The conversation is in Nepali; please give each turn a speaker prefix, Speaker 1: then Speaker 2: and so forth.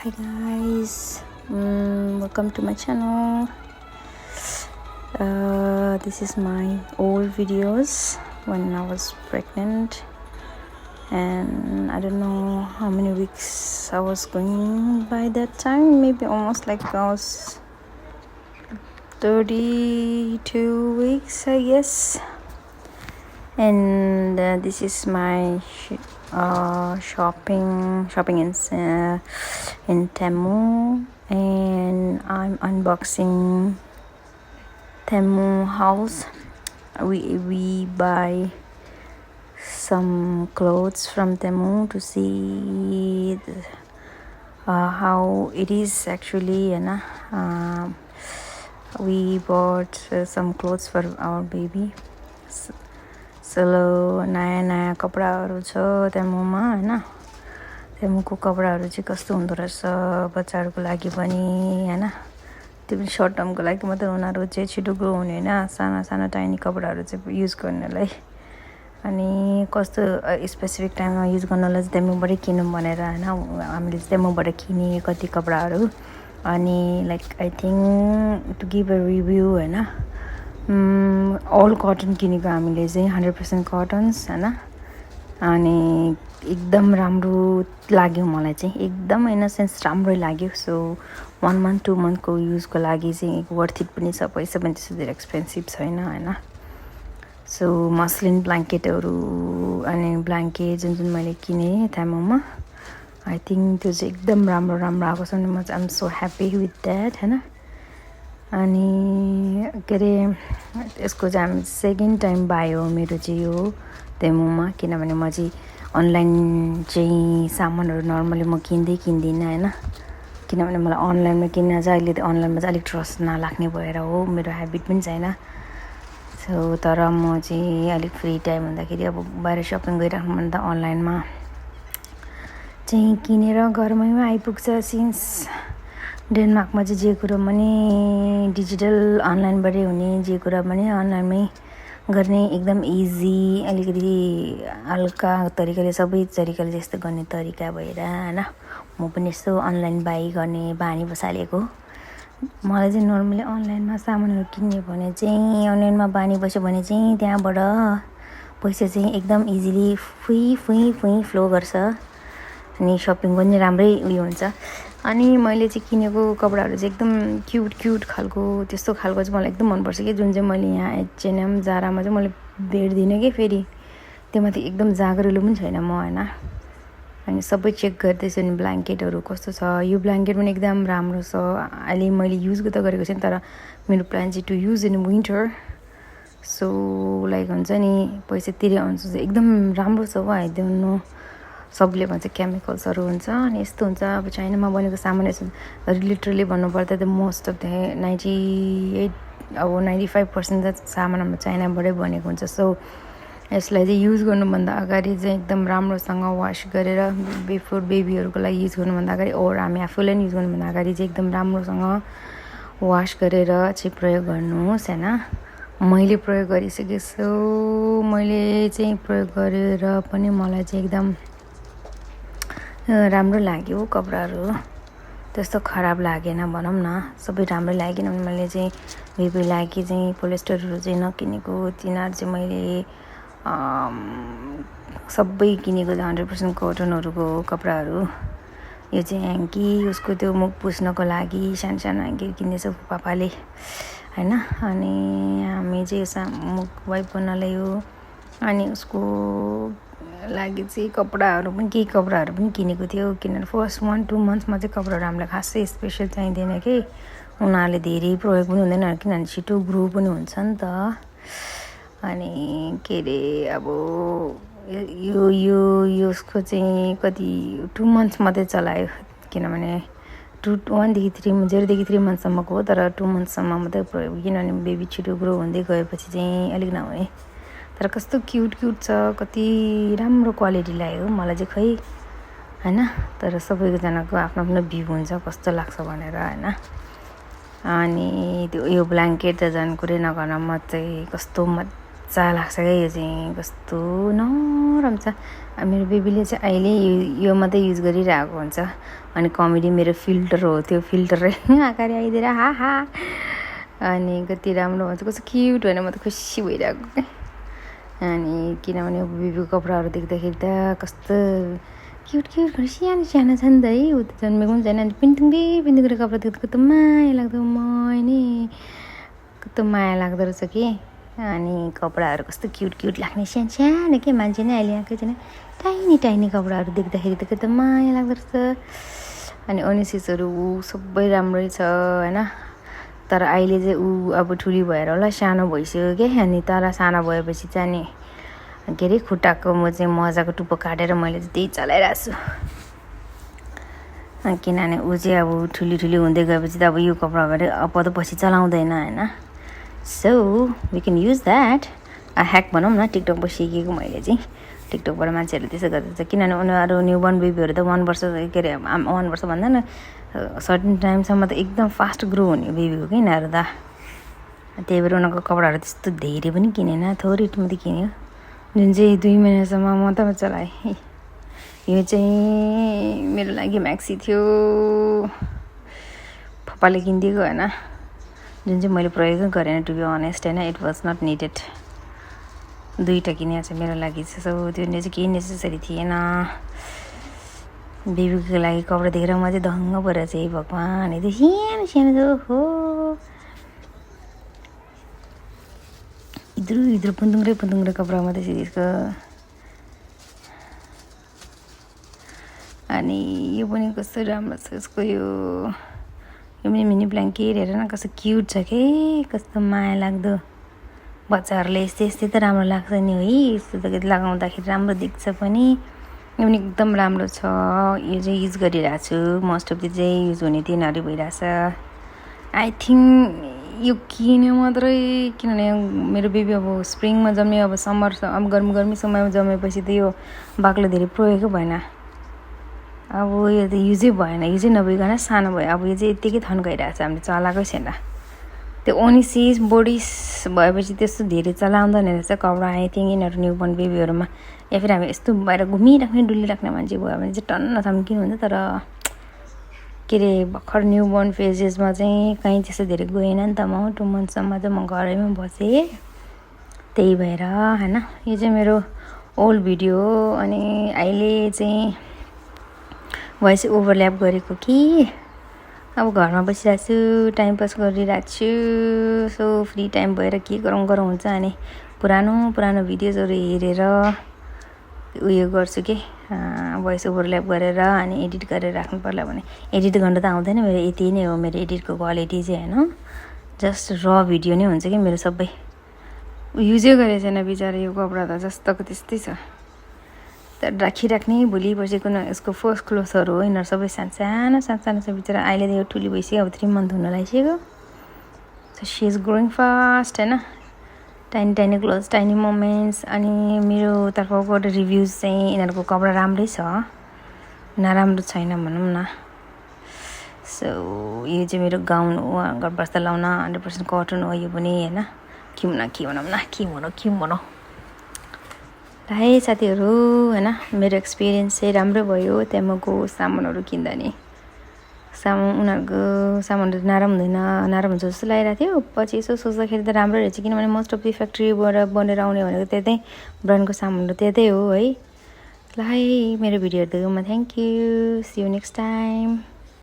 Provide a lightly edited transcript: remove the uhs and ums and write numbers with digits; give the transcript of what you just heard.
Speaker 1: Hi guys, welcome to my channel. This is my old videos when I was pregnant, and I don't know how many weeks I was going by that time. Maybe almost like I was 32 weeks, I guess. And this is my shopping in Temu, and I'm unboxing Temu house. We buy some clothes from Temu to see how it is actually, we bought some clothes for our baby. नयाँ कपडाहरू छ तेमुमा हैन। तेमुको कपडाहरू चाहिँ कस्तो हुँदो रहेछ बच्चाहरूको लागि पनि हैन। त्यो पनि सर्ट टर्मको लागि मात्र, उनीहरू चाहिँ छिटो ग्रो हुने हैन, साना साना टाइनी कपडाहरू चाहिँ युज गर्नलाई। अनि कस्तो स्पेसिफिक टाइममा युज गर्नलाई चाहिँ तेमुबाटै किनौँ भनेर हैन हामीले तेमुबाट किने कति कपडाहरू। अनि like I think to give a review हैन, अल कटन किनेको हामीले चाहिँ 100% कटन्स हैन। अनि एकदम राम्रो लाग्यो मलाई चाहिँ, एकदम इन सेन्स राम्रै लाग्यो। सो 1 month 2 monthको युजको लागि चाहिँ वर्थ इट पनि छ, पैसा पनि त्यस्तो धेरै एक्सपेन्सिभ छैन हैन। सो मस्लिन ब्ल्याङ्केटहरू अनि ब्ल्याङ्केट जुन मैले किनेँ तेमुमा, आई थिङ्क त्यो चाहिँ एकदम राम्रो आएको छ। अनि म चाहिँ I'm so happy with that हैन। अनि के अरे यसको चाहिँ हामी सेकेन्ड टाइम बाई हो मेरो चाहिँ यो तेमुमा, किनभने म चाहिँ अनलाइन चाहिँ सामानहरू नर्मली म किन्दिनँ हैन। किनभने मलाई अनलाइनमा किन्न चाहिँ अहिले अनलाइनमा चाहिँ अलिक ट्रस्ट नलाग्ने भएर हो, मेरो ह्याबिट पनि छैन। सो तर म चाहिँ अलिक फ्री टाइम हुँदाखेरि अब बाहिर सपिङ गरिराख्नुभन्दा अनलाइनमा चाहिँ किनेर घरमै आइपुग्छ। सिन्स डेनमार्कमा चाहिँ जे कुरा पनि डिजिटल अनलाइनबाटै हुने, जे कुरा पनि अनलाइनमै गर्ने, एकदम इजी, अलिकति हल्का तरिकाले सबै तरिकाले जस्तो गर्ने तरिका भएर हैन म पनि यस्तो अनलाइन बाई गर्ने बानी बसालेको। मलाई चाहिँ नर्मली अनलाइनमा सामानहरू किन्ने भने चाहिँ अनलाइनमा बानी बस्यो भने चाहिँ त्यहाँबाट पैसा चाहिँ एकदम इजिली फुइ फ्लो गर्छ, अनि सपिङ पनि राम्रै उयो हुन्छ। अनि मैले चाहिँ किनेको कपडाहरू चाहिँ एकदम क्युट खालको, त्यस्तो खालको चाहिँ मलाई एकदम मनपर्छ कि, जुन चाहिँ मैले यहाँ H&M जारामा चाहिँ मैले भेट्दिनँ कि। फेरि त्योमाथि एकदम जागरुलो पनि छैन म हैन। अनि सबै चेक गर्दैछु नि ब्ल्याङ्केटहरू कस्तो छ। यो ब्ल्याङ्केट पनि एकदम राम्रो छ। अहिले मैले युज त गरेको छैन, तर मेरो प्लान चाहिँ to use in winter. So like हुन्छ नि पैसा तिरे अनुसार चाहिँ एकदम राम्रो छ। आई डोन्ट नो, सबले भन्छ केमिकल्सहरू हुन्छ अनि यस्तो हुन्छ। अब चाइनामा बनेको सामान यस्तो लिटरली भन्नुपर्दा त मोस्ट अफ द 95% त सामान हाम्रो चाइनाबाटै बनेको हुन्छ। सो यसलाई चाहिँ युज गर्नुभन्दा अगाडि चाहिँ एकदम राम्रोसँग वास गरेर, बिफोर बेबीहरूको लागि युज गर्नुभन्दा अगाडि, ओर हामी आफूलाई युज गर्नुभन्दा अगाडि चाहिँ एकदम राम्रोसँग वास गरेर चाहिँ प्रयोग गर्नुहोस् हैन। मैले प्रयोग गरिसकेको छु। मैले चाहिँ प्रयोग गरेर पनि मलाई चाहिँ एकदम राम्रो लाग्यो। कपडाहरू त्यस्तो खराब लागेन भनौँ न, सबै राम्रै लाग्यो। किनभने मैले चाहिँ बेबी लागि चाहिँ पोलिस्टरहरू चाहिँ नकिनेको, तिनीहरू चाहिँ मैले सबै किनेको 100% कटनहरूको कपडाहरू। यो चाहिँ ह्याङ्की, उसको त्यो मुख पुस्नको लागि सानो ह्याङ्की किनेछ पापाले हैन। अनि हामी चाहिँ मुख वाइप गर्नलाई हो। अनि उसको लागि चाहिँ कपडाहरू पनि केही कपडाहरू पनि किनेको थियो, किनभने फर्स्ट 1-2 मन्थ्समा चाहिँ कपडाहरू हामीलाई खासै स्पेसल चाहिँदैन कि, उनीहरूले धेरै प्रयोग पनि हुँदैन किनभने छिटो ग्रो पनि हुन्छ नि त। अनि के अरे अब यो उसको चाहिँ कति 2 मन्थ्स मात्रै चलायो, किनभने 0 देखि 3 मन्थसम्मको हो, तर 2 मन्थसम्म मात्रै प्रयोग, किनभने बेबी छिटो ग्रो हुँदै गएपछि चाहिँ अलिक नहुने। तर कस्तो क्युट छ, कति राम्रो क्वालिटी लाग्यो मलाई चाहिँ खै हैन। तर सबैजनाको आफ्नो भ्यू हुन्छ कस्तो लाग्छ भनेर हैन। अनि त्यो यो ब्ल्याङ्केट त झन् कुरै नगर्न, म चाहिँ कस्तो मजा लाग्छ क्या यो चाहिँ कस्तो नरम छ मेरो बेबीले चाहिँ अहिले यो मात्रै युज गरिरहेको हुन्छ अनि कमेडी मेरो फिल्टर हो त्यो फिल्टरै अगाडि आइदिएर हा अनि कति राम्रो हुन्छ कस्तो क्युट होइन म त खुसी भइरहेको क्या अनि किनभने बेबीको कपडाहरू देख्दाखेरि त कस्तो क्युट सानो सानो छ नि त है ऊ त जन्मेको पनि छैन अनि पिन्टुङले कपडा देख्दा कस्तो माया लाग्दो नि कस्तो माया लाग्दो रहेछ कि अनि कपडाहरू कस्तो क्युट लाग्ने सानो के मान्छे नै अहिले आएको छैन टाइनी कपडाहरू देख्दाखेरि त कस्तो माया लाग्दो रहेछ अनि अनिसिसहरू सबै राम्रै छ होइन तर अहिले चाहिँ अब ठुली भएर होला सानो भइसक्यो क्या अनि तर सानो भएपछि चाहिँ नि के अरे खुट्टाको म चाहिँ मजाको टुप्पो काटेर मैले चाहिँ त्यही चलाइरहेको छु किनभने ऊ चाहिँ अब ठुली हुँदै गएपछि त अब यो कपडा भएर अब पछि चलाउँदैन होइन so we can use that hack भनौँ न टिकटकबाट सिकेको मैले चाहिँ टिकटकबाट मान्छेहरूले त्यसो गर्दछ किनभने उनीहरू न्युबर्न बेबीहरू त 1 वर्ष के अरे 1 वर्ष भन्दा न सर्टेन टाइमसम्म त एकदम फास्ट ग्रो हुने बेबीको कि यिनीहरू त त्यही भएर उनीहरूको कपडाहरू त्यस्तो धेरै पनि किनेन थोरै मात्रै किन्यो जुन चाहिँ 2 महिनासम्म म त चलाएँ यो चाहिँ मेरो लागि म्याक्सी थियो पप्पाले किनिदिएको होइन जुन चाहिँ मैले प्रयोग गरेन टु बी अनेस्ट होइन इट वाज नट निडेड 2टा किनेको छ मेरो लागि चाहिँ सो त्यो चाहिँ केही नेसेसरी थिएन बेबीको लागि कपडा देखेर म चाहिँ दङ्ग परेर चाहिँ भगवान् त्यो सानो हो इद्रु पुन्दुङ्रे कपडा मात्रै छ त्यसको अनि यो पनि कस्तो राम्रो छ यसको यो पनि मिनी ब्ल्याङ्केट हेर न कस्तो क्युट छ कि कस्तो माया लाग्दो बच्चाहरूले यस्तै त राम्रो लाग्छ नि है यस्तो त लगाउँदाखेरि राम्रो देख्छ पनि यो पनि एकदम राम्रो छ यो चाहिँ युज गरिरहेको छु मोस्ट अफ द चाहिँ युज हुने दिनहरू भइरहेछ आई थिङ्क यो किन्यो मात्रै किनभने मेरो बेबी अब स्प्रिङमा जम्यो अब समर अब गर्मी समयमा जमेपछि त यो बाक्लो धेरै प्रयोगै भएन अब यो त युजै भएन युजै नभइकन सानो भयो अब यो चाहिँ यत्तिकै थन्काइरहेको छ हामीले चलाएकै छैन त्यो ओनिसिस बोडिस भएपछि त्यस्तो धेरै चलाउँदैन रहेछ कपडा आई थिङ्क यिनीहरू न्युबर्न बेबीहरूमा या फेरि हामी यस्तो भएर घुमिराख्ने डुलिराख्ने मान्छे भयो भने चाहिँ टन्न थम्किनु हुन्छ तर के अरे भर्खर न्युबर्न फेजेसमा चाहिँ कहीँ त्यस्तो धेरै गएन नि त म 2 मन्थसम्म चाहिँ म घरैमा बसेँ त्यही भएर होइन यो चाहिँ मेरो ओल्ड भिडियो अनि अहिले चाहिँ भोइस ओभरल्याप गरेको कि अब घरमा बसिरहेको छु टाइम पास गरिरहेको छु सो फ्री टाइम भएर के गरौँ हुन्छ अनि पुरानो भिडियोजहरू हेरेर उयो गर्छु कि भोइस ओभरल्याप गरेर अनि एडिट गरेर राख्नु पर्ला भने एडिट गर्न त आउँदैन मेरो यति नै हो मेरो एडिटको क्वालिटी चाहिँ होइन जस्ट र भिडियो नै हुन्छ कि मेरो सबै युजै गरेको छैन बिचरा यो कपडा त जस्तोको त्यस्तै छ तर राखिराख्ने भोलि पर्सिको यसको फर्स्ट क्लोथहरू हो यिनीहरू सबै सानो छ बिचरा अहिले त यो ठुली भइसक्यो अब 3 मन्थ हुन लागिसक्यो so she is growing fast होइन टाइनी क्लोथ्स टाइनी मोमेन्ट्स अनि मेरो तर्फबाट रिभ्युज चाहिँ यिनीहरूको कपडा राम्रै छ नराम्रो छैन भनौँ न सो यो चाहिँ मेरो गाउन हो घर बस्दा लाउन 100% कटन हो यो पनि होइन के भनौँ ल है साथीहरू होइन मेरो एक्सपिरियन्स चाहिँ राम्रो भयो त्यहाँको सामानहरू किन्दा नि उनीहरूको सामानहरू नराम्रो हुन्छ जस्तो लागिरहेको थियो पछि यसो सोच्दाखेरि त राम्रो रहेछ किनभने मोस्ट अफ द फ्याक्ट्रीबाट बनेर आउने भनेको त्यतै ब्रान्डको सामानहरू त्यतै हो है ल है मेरो भिडियोहरू देख्नुमा thank you see you next time